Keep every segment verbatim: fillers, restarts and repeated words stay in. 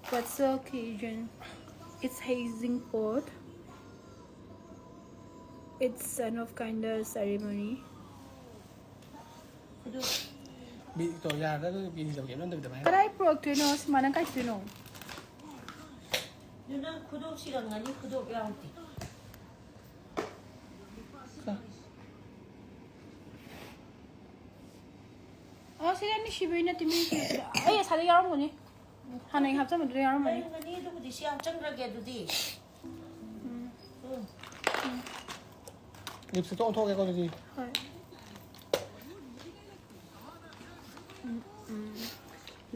What's the occasion? It's hazing pot. It's an of kind of ceremony. ꯃꯤ ꯇꯣ ꯌꯥꯔꯗ ꯑꯗꯨ ꯄꯤꯅꯤ ꯇꯧꯒꯦ ꯅꯪ ꯇꯧꯗꯕ ꯍꯥꯏ ꯀꯗꯥꯏ ꯄꯨꯔꯛꯇꯣꯏꯅꯣ? ꯁꯨꯃꯥꯏꯅ ꯀꯥꯏ ꯆꯠꯇꯣꯏꯅꯣ? ꯑꯗꯨ ꯅꯪ ꯈꯨꯗꯣꯞ ꯁꯤꯔꯝꯒꯅꯤ, ꯈꯨꯗꯣꯞ ꯌꯥꯎꯗꯦ꯫ ꯑꯣ ꯁꯤꯗꯤ ꯑꯅꯤ ꯁꯤꯕꯩ ꯅꯠꯇꯦ ꯃꯤ ꯄꯤꯔꯛꯄꯗ꯫ ꯑꯩ ꯑꯁꯥꯗ ꯌꯥꯎꯔꯝꯒꯅꯤ꯫ ꯍꯥꯟꯅꯒꯤ ꯍꯥꯞꯆꯟꯕꯗꯨꯗ ꯌꯥꯎꯔꯝꯒꯅꯤ꯫ ꯂꯩꯔꯝꯒꯅꯤ, ꯑꯗꯨꯕꯨꯗꯤ ꯁꯤ ꯍꯥꯞꯆꯟꯈ꯭ꯔꯒꯦ ꯑꯗꯨꯗꯤ꯫ ꯎꯝ꯫ ꯂꯤꯞꯁꯦ ꯇꯣꯛ ꯊꯣꯛꯑꯒꯦꯀꯣ ꯑꯗꯨꯗꯤ꯫ ꯍꯣꯏ꯫ ꯎꯝ, ꯎꯝ꯫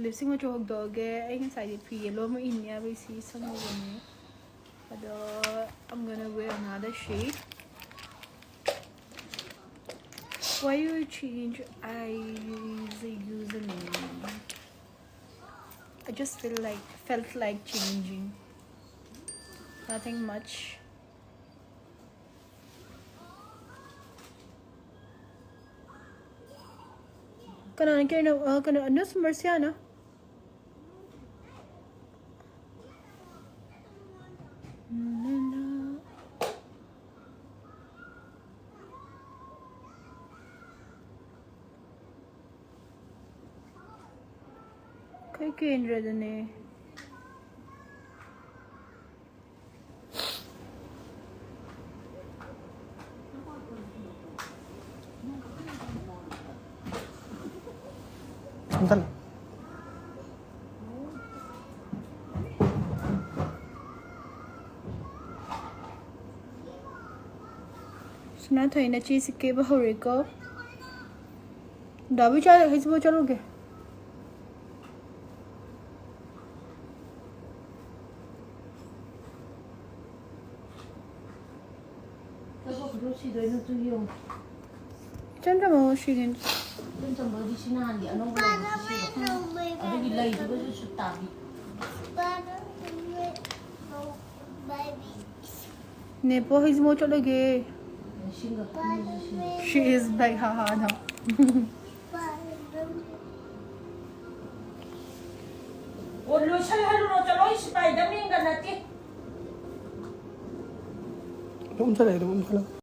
ꯂꯤꯞꯁꯤꯡ ꯃꯆꯨ ꯍꯣꯡꯗꯣꯛꯑꯒꯦ꯫ ꯑꯩ ꯉꯁꯥꯏꯗꯤ ꯐꯤ ꯌꯦꯜꯂꯣ ꯑꯃ ꯏꯟꯅꯤ ꯍꯥꯏꯕꯒꯤ ꯁꯤ ꯁꯪꯍꯧꯕꯅꯦ꯫ ꯑꯗꯣ I'm gonna wear another shade. Why you change eyes username? I just feel like felt like changing. Nothing much. ꯀꯅꯥꯅ ꯀꯩꯅꯣ ꯑ, ꯀꯩꯅꯣ ꯑꯅꯨꯁ ꯃꯔꯁꯤꯌꯥꯅ ꯑꯩꯈꯣꯏ ꯀꯦꯟꯗ꯭ꯔꯗꯅꯦ꯫ ꯁꯅꯥꯊꯣꯏ ꯅꯆꯦꯁꯤ ꯀꯦꯕ ꯍꯧꯔꯦꯀꯣ꯫ ꯗꯥꯕꯨ ꯆꯥ ꯍꯩꯖꯤꯕꯨ ꯆꯠꯂꯨꯒꯦ꯫ ꯊꯕꯛ ꯈꯨꯗꯣ ꯁꯤꯗꯣꯏꯅꯣ ꯇꯨ ꯌꯦꯡꯉꯨ꯫ ꯏꯆꯝ ꯆꯝꯕ ꯁꯤꯒꯤꯅꯤ꯫ ꯏꯆꯝ ꯆꯝꯕꯒꯤ ꯁꯤ ꯅꯍꯥꯟꯒꯤ ꯑꯅꯧꯕ ꯂꯧꯕꯗꯨ ꯁꯤꯕ꯫ ꯑꯗꯨꯒꯤ ꯂꯩꯗꯨꯒꯁꯨ ꯁꯨꯠ ꯇꯥꯕꯤ꯫ ꯅꯦꯄꯣ ꯍꯩꯖꯤꯕꯨ ꯆꯠꯂꯨꯒꯦ꯫ ꯂꯤꯁꯤꯡꯒ She is like ꯍꯥ ꯍꯥ ꯅꯣ꯫ ꯑꯣ ꯂꯣꯏꯁꯜꯍꯜꯂꯨꯔꯣ꯫ ꯀꯥꯏꯗ ꯃꯤꯡꯒ ꯅꯠꯇꯦ꯫ ꯑꯗꯨꯝ ꯆꯠꯂꯦ, ꯑꯗꯨꯝ ꯆꯠꯂꯦ꯫